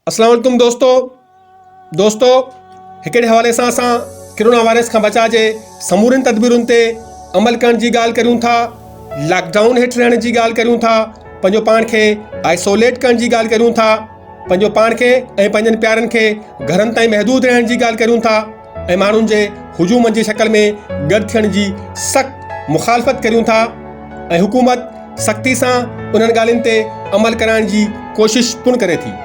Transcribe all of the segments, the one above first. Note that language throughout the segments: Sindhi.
اسلام عليڪم دوستو دوستو هڪڙي حوالي سان اسان ڪرونا وائرس کان بچاء جي سمورين تدبيرن تي عمل ڪرڻ جي ڳالهه ڪريون ٿا لاڪ ڊائون هيٺ رهڻ جي ڳالهه ڪريون ٿا پنهنجو پاڻ کي آئسوليٽ ڪرڻ جي ڳالهه ڪريون ٿا پنهنجو پاڻ کي ۽ پنهنجن پيارن کي گهرن تائين محدود رهڻ جي ڳالهه ڪريون ٿا ۽ ماڻهن جي هجومن جي شڪل ۾ گڏ ٿيڻ جي سخت مخالفت ڪريون ٿا ۽ حڪومت سختي سان انهن ڳالهين تي عمل ڪرائڻ جي ڪوشش پڻ ڪري ٿي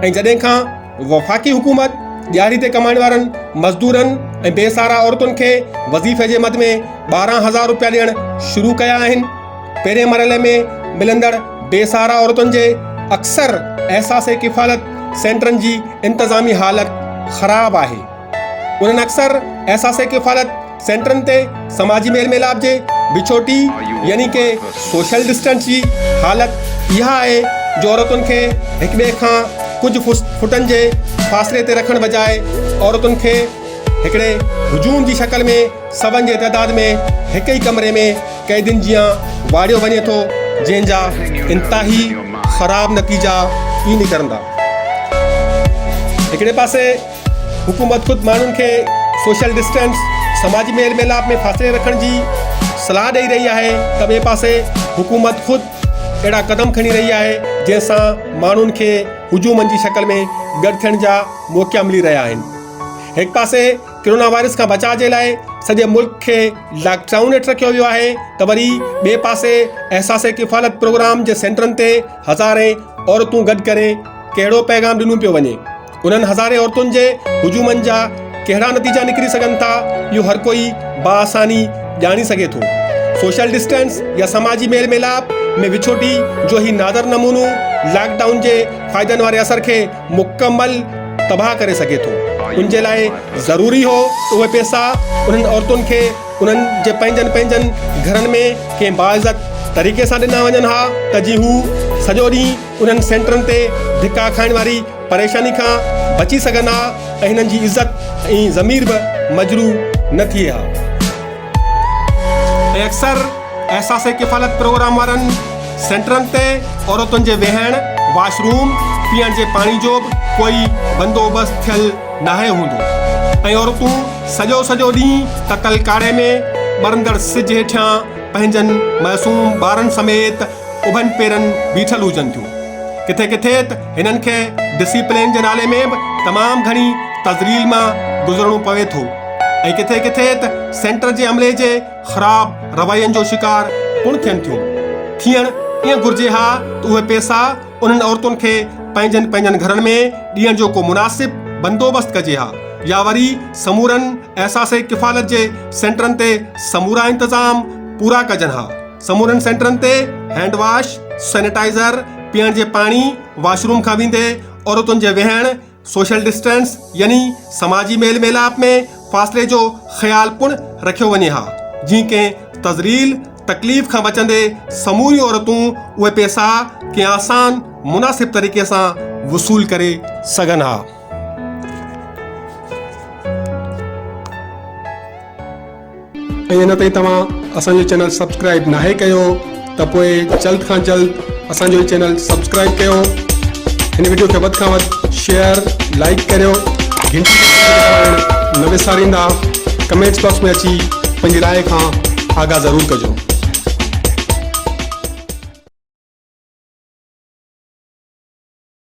۽ جڏهن کان وفاقي حڪومت ڏياري تي ڪمائڻ وارن مزدورن ۽ بي سهارا عورتن کي وظيفي جي مد ۾ 12 هزار روپيا ڏيڻ شروع ڪيا آهن، پهرين مرحلي ۾ ملندڙ بي سهارا عورتن جي اڪثر احساس ڪفالت سينٽرن جي انتظامي حالت خراب آهي. انهن اڪثر احساس ڪفالت سينٽرن تي سماجي ميل ميلاپ جي وڇوٽي يعني ڪي سوشل ڊسٽنس جي حالت اها آهي جو عورتن کي هڪٻئي کان ڪجهه فٽن جي فاصلي تي رکڻ بجاء عورتن کي هڪڙي هجوم جي شڪل ۾ سون جي تعداد ۾ هڪ ئي ڪمري ۾ قيدين جيان واڙيو وڃي ٿو جنهن جا انتهائي خراب نتيجا ئي نڪرندا. هڪڙي پاسي حڪومت خود ماڻهن کي سوشل ڊسٽنس، سماجي ميل ميلاپ ۾ فاصلي رکڻ جي صلاح ڏئي رهي آهي ته ٻئي پاسي حڪومت خود اهڙا قدم کڻي رهي آهي جنهن سان ماڻهن کي هجومن جي شڪل ۾ گڏ ٿيڻ جا موقعا ملي رهيا آهن. هڪ پاسي ڪرونا وائرس کان بچاء جي لاء سڄي ملڪ کي لاڪ ڊائون هيٺ رکيو ويو آهي ته وري ٻئي پاسي احساس ڪفالت پروگرام جي سينٽرن تي هزارين عورتون گڏ ڪري ڪهڙو پيغام ڏنو پيو وڃي؟ انهن هزارين عورتن جي هجومن جا ڪهڙا نتيجا نڪري سگهن ٿا اهو هر ڪوئي باآساني ڄاڻي سگهي ٿو. سوشل ڊسٽنس يا سماجي ميل ميلاپ ۾ وڇوٽي جو هي نادر نمونو لاڪ ڊائون جي فائدن واري اثر کي مڪمل تباهه ڪري سگهي ٿو. ان جي لاء ضروري هو ته اهي پئسا انهن عورتن کي انهن جي پنهنجن پنهنجن گهرن ۾ ڪنهن باعزت طريقي سان ڏنا وڃن ها ته جيئن هو سڄو ڏينهن انهن سينٽرن تي ڌڪا کائڻ واري پريشاني کان بچي سگهن ها ۽ هنن جي عزت ۽ ضمير به مجروح نه ٿئي ها. ۽ اڪثر احساس ڪفالت پروگرام وارن سينٽرن تي عورتن جي ويهڻ، واش روم، پيئڻ جي پاڻي جو به ڪوئي بندوبست ٿيل ناهي هوندو ۽ عورتون سڄو سڄو ڏينهن تتل ڪاڙهي ۾ ٻرندڙ سج هيٺيان پنهنجن معصوم ٻارن سميت اڀن پيرن بيٺل هجن ٿيون. ڪٿي ڪٿي ته هنن کي ڊسيپلين جي نالي ۾ به تمام گهڻي تذليل مان گذرڻو پوي ٿو ۽ ڪٿي ڪٿي ته سينٽر جي عملي جي خراب روين جو شڪار پڻ ٿين ٿيون. ٿيڻ ائين گهرجي ها ته اهي پئسا انهن عورتن کي پنهنجن پنهنجن گهرن ۾ ڏيڻ جو ڪو مناسب بندوبست ڪجي ها يا وري سمورن احساس ڪفالت جي سينٽرن تي سمورا انتظام پورا ڪجن ها. سمورن سينٽرن تي هينڊ واش، سينيٽائيزر، پيئڻ جي پاڻي، واش روم کان ويندي عورتن جي ويهڻ، سوشل ڊسٽنس يعني سماجي ميل ميلاپ ۾ فاصلي جو خيال پڻ رکيو وڃي ها جيئن ڪنهن تذليل تڪليف کان بچندي سموريون عورتون اهي پئسا ڪنهن آسان مناسب طريقي سان وصول ڪري سگهن ها. ۽ اڃا تائين توهان اسان جو چينل سبسڪرائب ناهي ڪيو ته پوء جلد کان جلد اسان جو هي چينل سبسڪرائب ڪيو، هن وڊيو کي وڌ کان وڌ شيئر لائڪ ڪريو، گهنٽي دٻائڻ نه وساريندا، ڪمينٽس باڪس ۾ اچي پنهنجي راء کان آگاهه ضرور ڪجو.